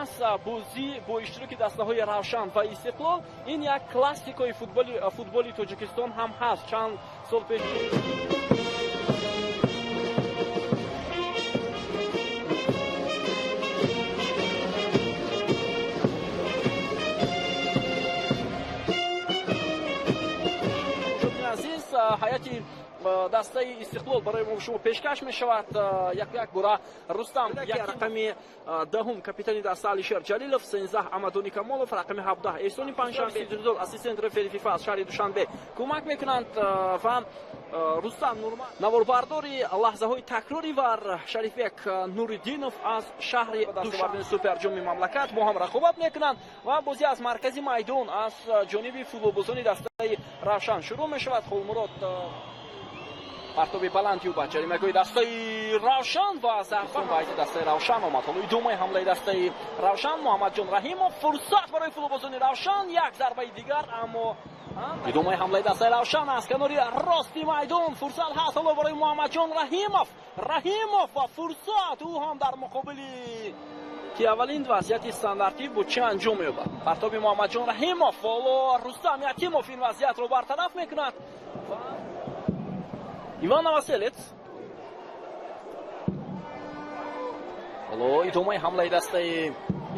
Маҳз бозӣ бо иштироки дастаҳои Равшан ва Истиқлол ин як классикаи футболи Тоҷикистон ҳам ҳаст. Чанд сол пеш азиз, ҳайати дастаи Истиқлол барои мо шумо пешкаш мешавад. Як бора Рустам, рақами 10 капитани даста Алишер Ҷалилов, 13 Амадони Камолов, рақами 17 Эҳсони Панҷшанбе, ассистент рефери ФИФА аз шаҳри Душанбе кӯмак мекунанд ва Рустам Нурман, наворбардори лаҳзаҳои такрори вар Шарифбек Нуриддинов аз шаҳри Душанбе, суперҷоми мамлакат бо ҳам рақобат мекунанд ва бозӣ аз маркази майдон аз ҷониби футболбозони дастаи Равшан шурӯъ мешавад. Холмурод партоби баланд ба ҷаримагоҳи дастаи Равшан ва зарба ба айди дастаи Равшан омад. Ҳоло идомаи ҳамлаи дастаи Равшан, Муҳаммадҷон Раҳимов, фурсат барои футболбозони Равшан, як зарбаи дигар, аммо идомаи ҳамлаи дастаи Равшан аз канори рости майдон, фурсат ҳаст ҳоло барои Муҳаммадҷон Раҳимов, Раҳимов ва фурсат, ӯ ҳам дар муқобили ки аввалин вазъияти стандартӣ бо чӣ анҷом меёбад. Партоби Муҳаммадҷон Раҳимов, ҳоло Рустам Ятимов ин вазъиятро бартараф мекунад. Иван Новоселец. Ҳоло идомаи ҳамлаи дастаи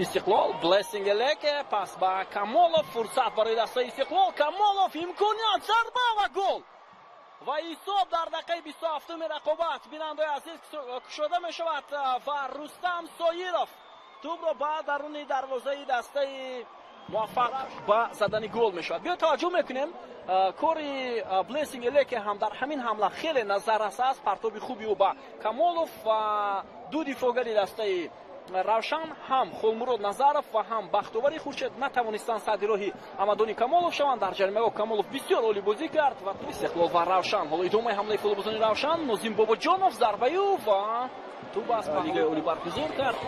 Истиқлол, Блессинг Элеке, пас ба Камолов, фурсат барои дастаи Истиқлол, Камолов, имконият, зарба ва гол. Ва ҳисоб дар дақиқаи 27-уми рақобат, бинандаои азиз, кушода мешавад ва Рустам Соиров тӯбро ба даруни дарвозаи дастаи муваффақ ба задани гол мешавад. Биё таваҷҷӯҳ мекунем, кори Блессинг Элеке ҳам дар ҳамин ҳамла хеле назаррас аст. Партоби хуби ӯ ба Камолов ва ду дифоъгари дастаи Равшан, ҳам Холмурод Назаров ва ҳам Бахтовари Хуршед натавонистанд садди роҳи Амадони Камолов шаванд. Дар ҷаримагоҳ Камолов бисёр олӣ бозӣ кард ва Истиқлол ва Равшан. Ҳоло идомаи ҳамлаи футболбозони Равшан, Нозим Бобоҷонов, зарбаи ӯ ва тӯб аз лигаи олӣ баргузор кард.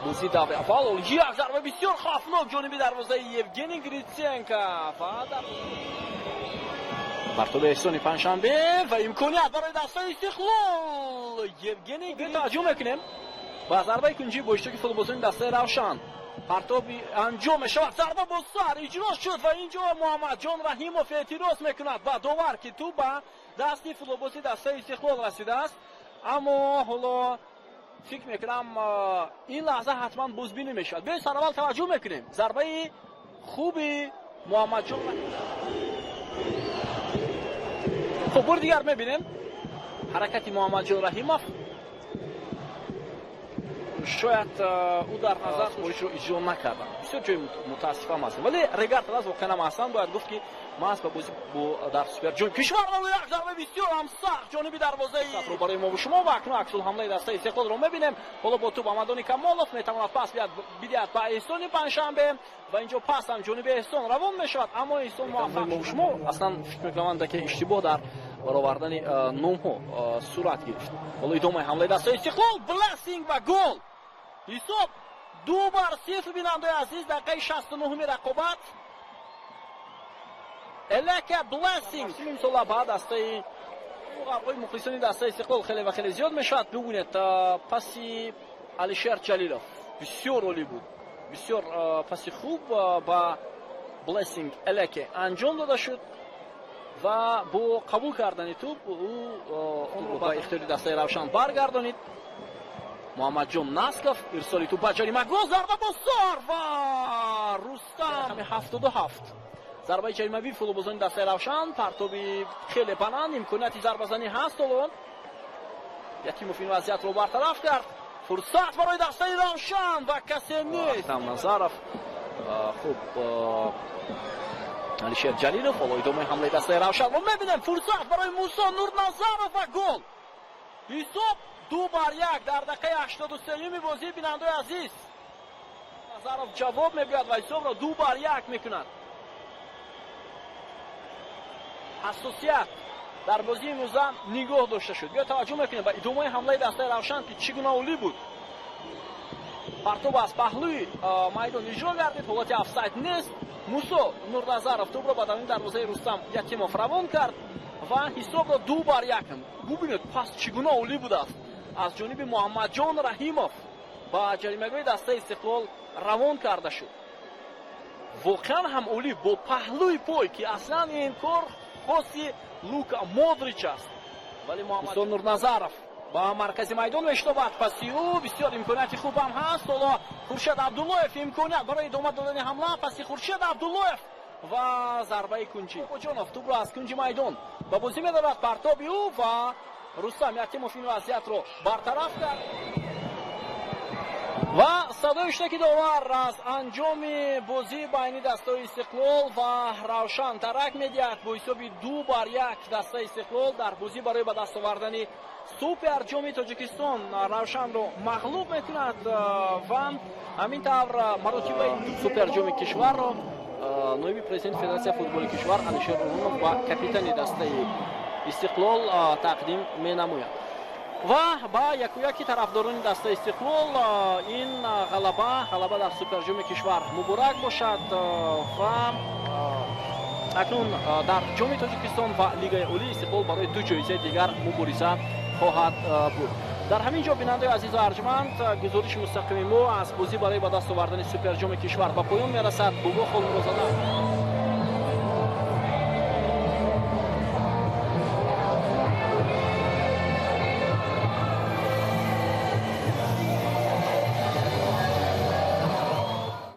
Бозӣ даври аввал, як зарба бисёр хавфнок ҷониби дарвозаи Евгений Гриценко ва партоби Эҳсони Панҷшанбе ва имконият барои дастаи Истиқлол. Евгений Гриценко. Таваҷҷӯҳ мекунем ба зарбаи кунҷӣ бо иштироки футболбозони дастаи Равшан. Партоби анҷом мешавад, зарба бо сар иҷро шуд ва инҷо Муҳаммадҷон Раҳимов эътироз мекунад ба довар, ки тӯб ба дасти футболбози дастаи Истиқлол расидааст. Аммо ҳоло фикр мекунам ин лаҳза ҳатман бозбинӣ мешавад. Биёед сараввал таваҷҷӯҳ мекунем зарбаи хуби Муҳаммадҷон. Хуб, бори дигар мебинем ҳаракати Муҳаммадҷон Раҳимов. Шояд ӯ дар назар супоришро иҷро накардам. Бисёр ҷои мутаассифам ҳастем, вале регар-тадаз воқеан ҳам аҳсан бояд гуфт, ки маҳз ба бозӣ бо дар суперҷоми кишвар як зарба бисёр ҳам сахт ҷониби дарвозаи барои мо ва шумо ва акнун аксулҳамлаи дастаи Истиқлолро мебинем. Ҳоло бо тӯб Амадони Камолов метавонад пас бидиҳад ба Эҳсони Панҷшанбе ва инҷо пас ҳам ҷониби Эҳсон равон мешавад, аммо Эҳсон муваффақ. Мо ва шумо аслан фикр мекунам, ки иштибоҳ дар баровардани номҳо сурат гирифт. Ҳоло идомаи ҳамлаи дастаи Истиқлол, Блессинг ва гол. Ҳисоб 2-0, бинандаои азиз, дақиқаи 69-уми рақобат. Элеке Блессинг. Нимсола ба дастаи ғарбои мухлисони дастаи Истиқлол хеле ва хеле зиёд мешавад. Бубинед, паси Алишер Ҷалилов бисёр олӣ буд, бисёр паси хуб ба Блессинг Элеке анҷом дода шуд ва бо қабул кардани тӯб ӯ онро ба ихтиёри дастаи Равшан баргардонид. Муҳаммадҷон Насков, ирсоли тӯб ба ҷаримагоҳ, зарба бо сар ва Рустам. 77 зарбаи ҷаримавӣ футболбозони дастаи Равшан, партоби хеле баланд, имконияти зарбазанӣ ҳаст. Ҳоло Ятимов ин вазъиятро бартараф кард. Фурсат барои дастаи Равшан ва касе нест. Назаров, хуб, Алишер Ҷалилов. Ҳоло идомаи ҳамлаи дастаи Равшанро мебинем. Фурсат барои Мусо Нурназаров ва гол. Ҳисоб 2-1 дар дақиқаи 83-юми бозӣ, бинандаои азиз. Назаров ҷавоб мегӯяд ва ҳисобро 2-1 мекунад. Ҳассосият дар бозии имрӯза нигоҳ дошта шуд. Биё таваҷҷӯҳ мекунем ба идомаи ҳамлаи дастаи Равшан, ки чӣ гуна олӣ буд. Партоб аз паҳлӯи майдон иҷро гардид, ҳолати офсайд нест. Мусо Нурназаров тӯбро ба даруни дарвозаи Рустам Ятимов равон кард ва ҳисобро 2-1. Бубинед, пас чӣ гуна олӣ будааст аз ҷониби Муҳаммадҷон Раҳимов Ба ҷаримагоҳи дастаи Истиқлол равон карда шуд. Воқеан ҳам олӣ, бо паҳлӯи пой, ки аслан ин кор хоси Лука Модрич аст. Вале Муҳаммадсон Нурназаров ба маркази майдон мешитобад. Паси ӯ бисёр имконияти хуб ҳам ҳаст. Ҳоло Хуршед Абдуллоев, имконият барои идома додани ҳамла. Паси Хуршед Абдуллоев ва зарбаи кунҷӣ. Бобоҷонов тӯбро аз кунҷи майдон ба бозӣ медорад. Партоби ӯ ва Рустам Ятимов ин вазъиятро бартараф кард. Ва садои шудаки довар аз анҷоми бозӣ байни дастаи Истиқлол ва Равшан дарак медиҳад. Бо ҳисоби 2-1 дастаи Истиқлол дар бозӣ барои ба даст овардани Суперҷоми Тоҷикистон Равшанро мағлуб мекунад ва ҳамин тавр маротибаи Суперҷоми кишварро ноиби президенти Федератсияи футболи кишвар Алишер Урунов ба капитани дастаи Истиқлол тақдим менамояд. Ва ба якуяки тарафдорони дастаи Истиқлол ин ғалаба дар Суперҷоми кишвар муборак бошад. Ва акнун дар Ҷоми Тоҷикистон ва Лигаи Олии Истиқлол барои ду ҷоизаи дигар мубориза хоҳад буд. Дар ҳамин ҷо, бинандаи азизу арҷманд, гузориши мустақими мо аз бозӣ барои ба даст овардани Суперҷоми кишвар ба поён мерасад. Бобо Холмурозада.